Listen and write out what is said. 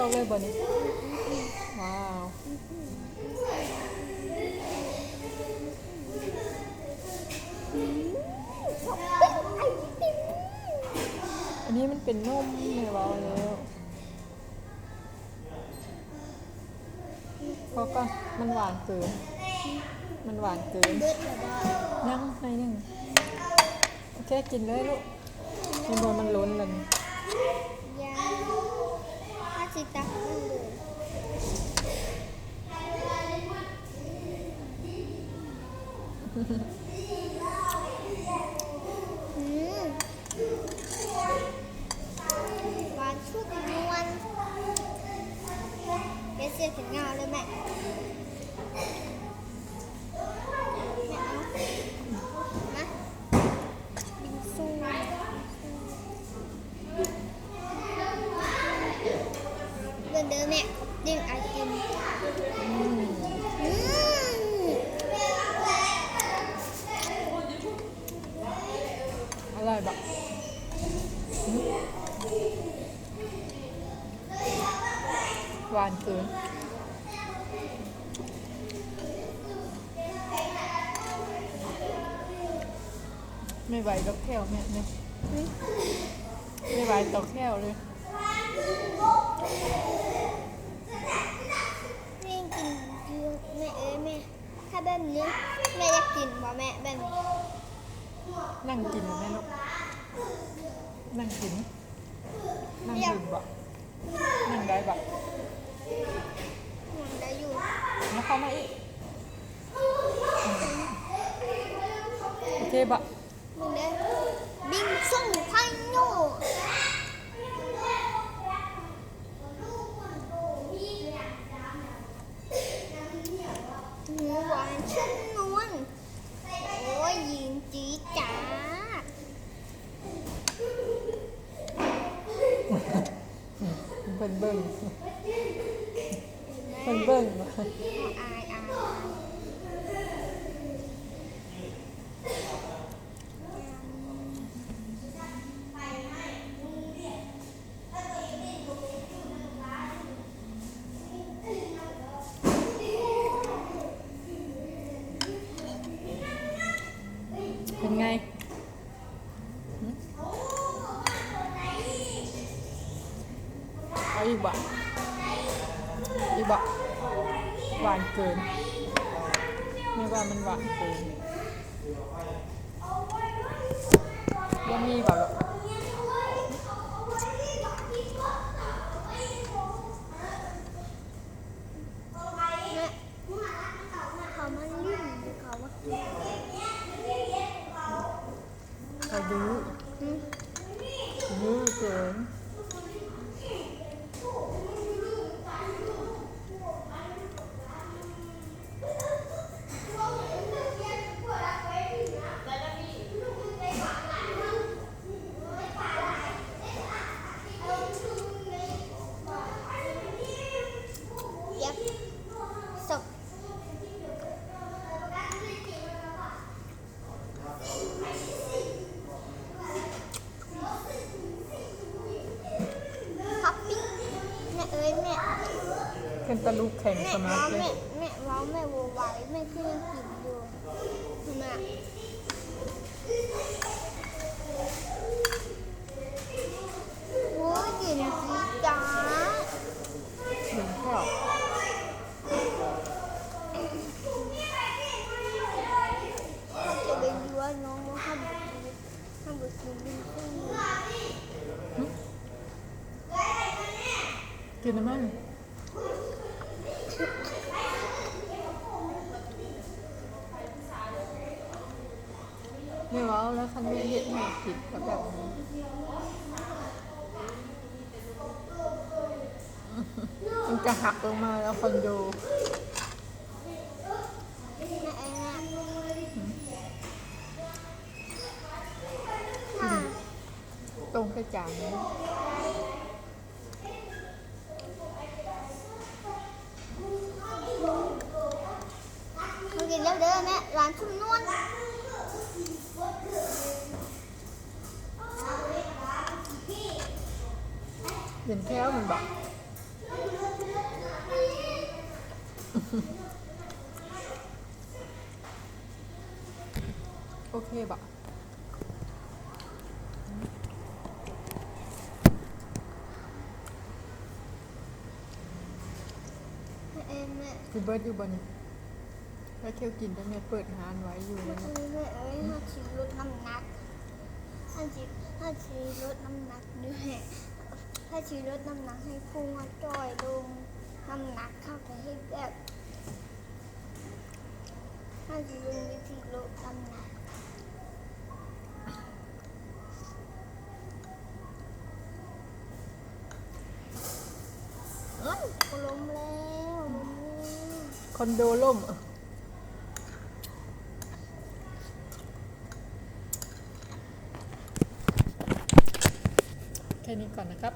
ເອົາເລີຍບໍ່ນີ້? ວ້າວ ອັນນີ້ມັນເປັນນົມ ແມ່ເວົ້າແລ້ວ. ພໍກ່ອນ ມັນຫວານເກີນ ມັນຫວານເກີນ. ເບິດແລ້ວບໍ່? ຍັງໜ້ອຍໜຶ່ງ. ໂອເຄ ກິນເລີຍລູກ. ກິນບໍ່ ມັນລົ້ນແລ້ວນີ້. ຢ່າ ເຮົາຊິຕັກມັນເລີຍ. ອືມ ຫວານຊຸບນວນ. ເຮັດເສຍເປັນເງົາເລີຍແມ່. ແມ່ເອົາ ມາ ບິງຊູ ບິງຊູ ເບິ່ງເດີແມ່ ດິ້ງໄອຕິມ. ອືມ ອືມ ອະຮ່ອຍບໍ່? ຫວານເກີນ. ແມ່ໄຫວດອກແຂ້ວແມ່ ແມ່ ຫຶ? ແມ່ໄຫວດອກແຂ້ວເລີຍ. ແມ່ກິນຢູ່ ແມ່ເອີຍ ແມ່ ຖ້າແບບນີ້ແມ່ຢາກກິນບໍ່ແມ່ ແບບນີ້? ນັ່ງກິນແມ່ລູກ ນັ່ງກິນ. ນັ່ງດື່ມບໍ່? ນັ່ງໄດ້ບໍ່? ນັ່ງໄດ້ຢູ່. ມາ ເຂົ້າມາອີກ. ໂອເຄບໍ່? ເບິ່ງເດີ ບິງຊູໄຄໂນ. ຫວານຊຸບນວນ. ໂອ້ຍ ຍິງຈີດຈາດ. ເພິ່ນເບິ່ງ ເພິ່ນເບິ່ງ. ອາຍ ອາຍ ອາຍ. ເປັນໄງ? ເອົາອີກບໍ່? ອີກບໍ່? ຫວານເກີນ. ແມ່ວ່າມັນຫວານເກີນ. ບໍ່ມີບໍ່ລູກ? ເຂົາມາຫຼິ້ນ ເຂົາມາກິນ. ເຂົາດື້ ຫື? ດື້ເກີນ. ເຈັບ ສົບ. ພັບປິ້ງ ແມ່ເອີຍແມ່ ເປັນຕາລູກແຂງສະໝັດເລີຍ. ແມ່ ແມ່ເວົ້າ ແມ່ບໍ່ໄຫວ ແມ່ຄືຍັງກິນຢູ່. ເຫັນບໍ່? ໂອ້ຍ ເຢັນຈີດຈາດ. ເປັນແຂ້ວ. ເຮົາຈະໄປຢູ່ວ່ານ້ອງບໍ່ທັນ ກິນນຳມັນ. ແມ່ເວົ້າແລ້ວ ຄັນແມ່ເຮັດໃຫ້ຜິດກໍແບບນີ້ ມັນຈະຫັກລົງມາແລ້ວຄອນໂດ. ຕົງໃສ່ຈານ. ມາກິນແລ້ວເດີແມ່ ຫຼານຊຸມນວນ. ເປັນແຂ້ວມັນບໍ? ໂອເຄບໍ່? ເອີ ແມ່ ຊິເບິດຢູ່ບໍ່ນີ້? ແລ້ວເທວກິນ ແຕ່ແມ່ເປີດຮ້ານໄວ້ຢູ່. ແມ່ເອີຍ ແມ່ເອີຍ ເຮົາຊິລົດນ້ຳໜັກ ເຮົາຊິ ເຮົາຊິລົດນ້ຳໜັກຢູ່ ເຮົາຊິລົດນ້ຳໜັກໃຫ້ພຸງເຮົາຈ່ອຍລົງ. ນ້ຳໜັກເຮົາກະເຮັດແບບ ເຮົາຊິເບິ່ງວິທີລົດນ້ຳໜັກ. ເອີ ລົມແລ້ວ ລົມແລ້ວ ຄອນໂດລົ້ມ. ແຄ່ນີ້ກ່ອນນະຄັບ.